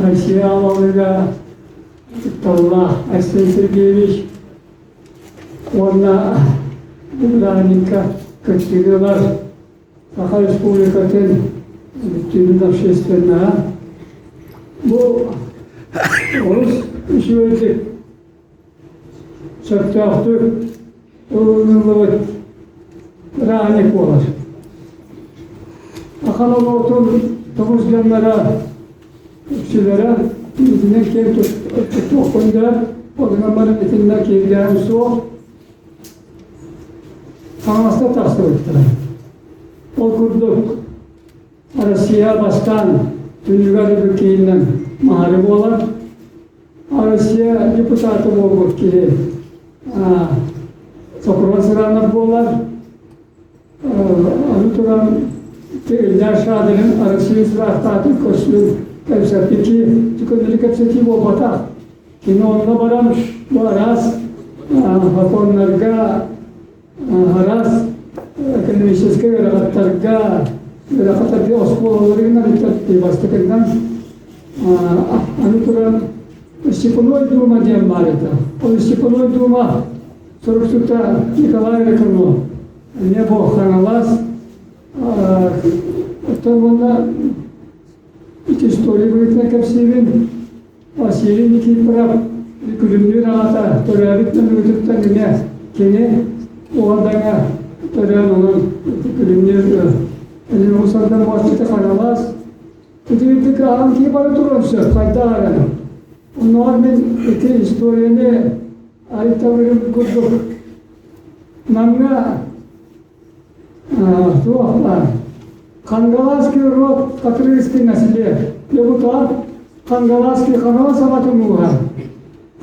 Россия аҕалыга ытыкталлаах Айсен Сергеевич уонна бырааһынньыкка кыттыыны ылар Саха Республикатын бүттүүнүн общественноһа. Бу олус үчүгэйдик, сөптөөхтүк ылыныллыбыт бырааһынньык буолар. Саха норуотун тоҕус дьонноро үксүлэрэ итинэн киэн туттуохпун да, ол гынан баран итиннэ киирдээн суох. Хаҥаста тахсыбыттара. Ол курдук Россия бастаан түннүгэр үбү киининэн маһары буолар. Россия депутата буолбут киһи Сокурон Сыранов буолар. Аны туран Илья Шадрин Россия ыраахтаатын көрсүн кэпсэппит көннөрү кэпсэтии буолбатах. Кини онно баран бу араас вагоннарга, араас экономическай ыарахаттарга, ыарахаттарга оскуолаларынан ыттар бастакынан аны туран Степной Дума диэн баар этэ. Ол Степной Дума суруксута Николай Рыкунов, эмиэ бу Хаҥалас, оттон уонна ити история быһыытынан кэпсиибин. Василий Никифоров Күлүмнүүр аҕата төрөөбүт Намыытыттан эмиэ кини Уордаҥа төрөөн онон Күлүмнүүр Элин Уус-Алдан Буостута Хаҥалас Итирдик аан киһи бары туран сөп хайдах эрэ. Оннооҕор мин ити историяны айталырым курдук Намҥа Туох баар? Кангаласский род Хатырыйский населе. Депутат Кангаласский Хаҥалас аҕатын ууһа.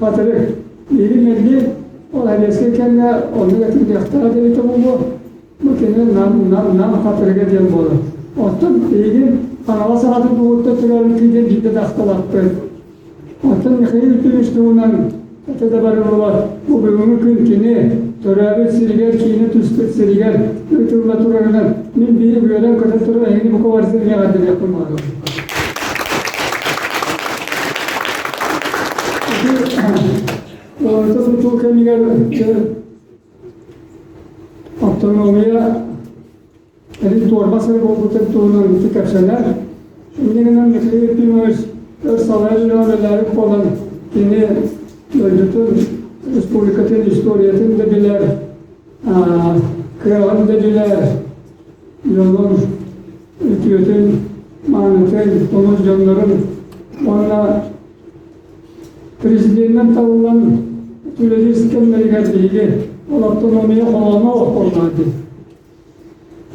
Хатырык. Биһиги мэлдьи ол эбиэскэй кэмҥэ оннук этиллиэхтээх эбитэ буолуо. Бу кини нам, нам, нам Хатырыга диэн буолар. Оттон биһиги Хаҥалас аҕатын ууһуттан төрөөбүт диэн биирдэ да ахталаппыт. Оттон Михаил Ефимович туһунан этэ да барыллыбат. Бу бүгүҥҥү күн кини төрөөбүт сиригэр, киинэ түспүт сиригэр ыытылла турарынан мин биир үөрэн-көтөн турар эһигини бука барытын эҕэрдэлиэхпин баҕарабын. Ити тутуу кэмигэр автономия Кэлин туорба сыры буолбутун туһунан ити кэпсэнэр. Инньэ гынан Михаил Ефимович өр салайар үлэҕэ үлэлээбит буолан, кини дойдутун, республикатын историятын да билэр, кыаҕын да билэр, дьонун үтүөтүн, маанытын, тумус дьоннорун уонна президенинэн талыллан үлэлиир кэмнэригэр биһиги ол автономия холооно олохтоох дии.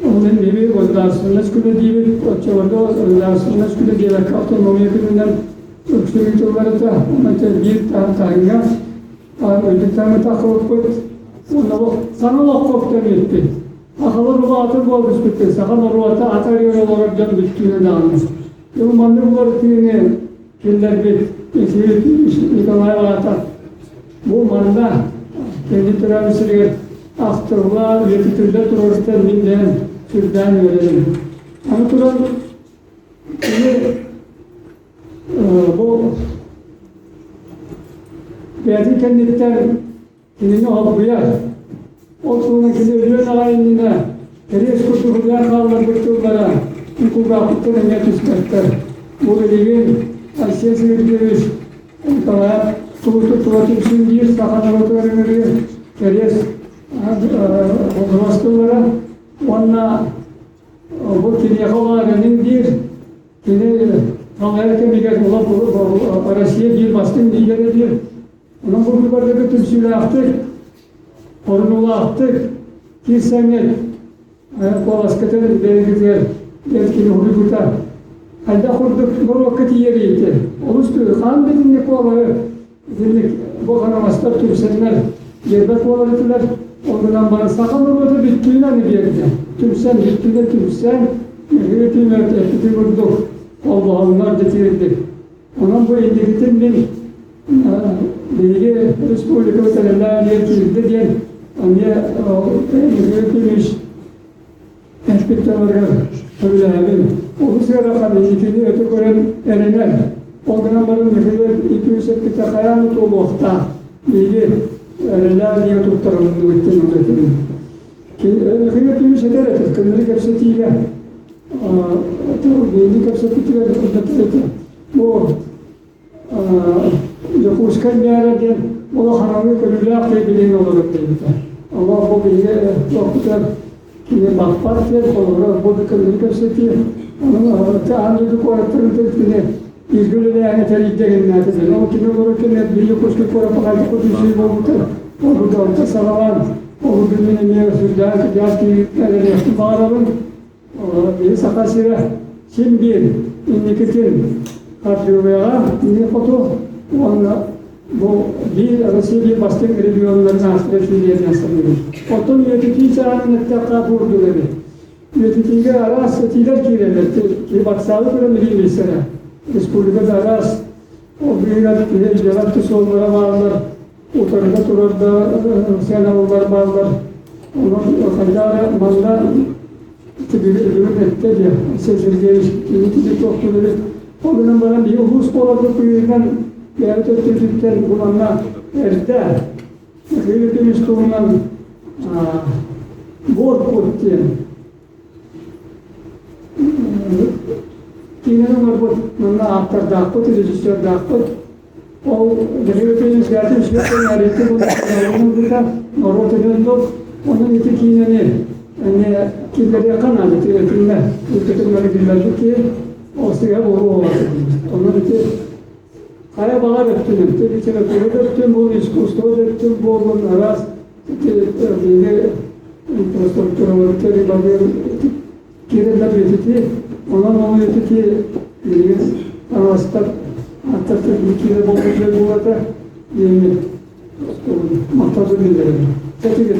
Ол иһин государственность күнэ диибит, оччолорго государственность күнэ диэбэккэ автономия күнүнэн үксүн тылларыта, онон биир таһыҥҥа үрдүк таһымы тахсыбыппыт. Уонна бу саҥа олоххо үктэммиппит. Сахалар улаатар буолбуспут, саха норуота ат арыйар олорор дьон бүттүүнэ даҕаны. Бу маннык уларытыыны киллэрбит Николай аҕата бу манна кини төрөөбүт сиригэр ахтылла, үйэтитиллэ турарыттан мин бэйэм сүрдээн үөрэбин. Аны туран кини бу бэйэтин кэнниттэн Кинини холбуйар. Ол туһунан кини өлүөн аҕай иннинэ кэриэс курдук ылыан хаалларбыт тыллара кулгаахпыттан эмиэ түспэттэр. Бу билигин Айсен Сергеевич Николаев тугу тула түмсүн диир саха норуотугар ыҥырыы кэриэс болдуруос тыллара уонна бу киниэхэ улаатанын диир кини салайар кэмигэр Россия биир бастыҥ лидерэ диир Онон бу быыбардарга түмсүүлээхтик, хорунулаахтык киирсэҥҥит, куоласкытын бэйэҕитигэр диэн кини уһуйбута. Хайдах курдук норуокка тиийэрий ити? Олус хаан да итинник куолаһы итинник бу хаҥаластар түмсэннэр биэрбэт буолар этилэр. Ол гынан баран саха норуота бүттүүнэ аны биэрдэ. Түмсэн, бүттүүнэ түмсэн, Михаил Ефимович эппитин курдук холбоһоннор дэтиирдик. Онон бу инникитин мин биһиги республикабыт эрэллээх диэн киирдэ диэн эмиэ Михаил Ефимович эппит тылыгар сөбүлэһэбин. Олус ыарахан инникини өтө көрөн эрэнэр. Ол гынан баран Михаил Иппиевич эппитэ хайаан да туолуохтаах. Биһиги эрэлээх диэн туттарылынныбыт диэн ол этибин. Михаил Иппиевич этэр этэ, көннөрү кэпсэтиигэ биһиги кэпсэппитигэр этэ. Бу Дьокуускай мээрэ диэн улахан аныгы көрүүлээх киһи билигин олорор диэбитэ. Олох бу биһиги туохпутугар кини баппат диэн холобура бу көннөрү кэпсэтии. Онон аан дойду куораттарын кини бииргэ үлэлээһини тэрийдэ гиннээтэ диэн. Ол кини олорор кэмигэр биир Дьокуускай куоракка хайдах курдук буолбута. Ол курдук саҕалаан ол күнүн эмиэ сүрдээх кырдьаҕас киһи эрэниэхпин баҕарабын. Биһи Саха сирэ син биир инникитин хардыылыаҕа инни хоту уонна бу биир Россия биир бастыҥ регионнарын аахтара киириэн саныыбын. Оттон үйэтитии чааһын эттэххэ курдук эбит. Үйэтитиигэ араас этиилэр киирэллэр. Киһи батсаабы көрөн билиилиссэрэ. Республикада араас ол быыһыгар киһи дьиэҕэр суоллара бааллар, утарыта турар да сыаналылар бааллар. Онон хайдах эрэ манна бүгүн эттэ диэ Алексей Сергеевич кини кини туохтуур эбит. Ол гынан баран биһи улуус буоларбыт быһыытынан бэйэбит өттүбүтүттэн бу манна эрдэ Михаил Ефимович туһунан буор кут диэн киинэни оҥорбут манна ааптардаахпыт, режиссердаахпыт. Ол Михаил Ефимович бэйэтин сүөх кэҥээриитин ылбыта, норуот өлөрдө. Онон ити киинэни эмиэ киллэриэххэ наада, итиннэ ылбытын киллэрбит киһи ол сыыһа буолуо. Онон ити хайа баҕар өттүнэн, литература да өттүн буолун, искусство да өттүн буолун, араас биһиги инфраструктураларыгар киирэллэр үйэтитии, онон ол үйэтитии билигин таҥастар аттартан киирэ буолбут буолата диэммит махталбын биллэрэбин. Кэтигит.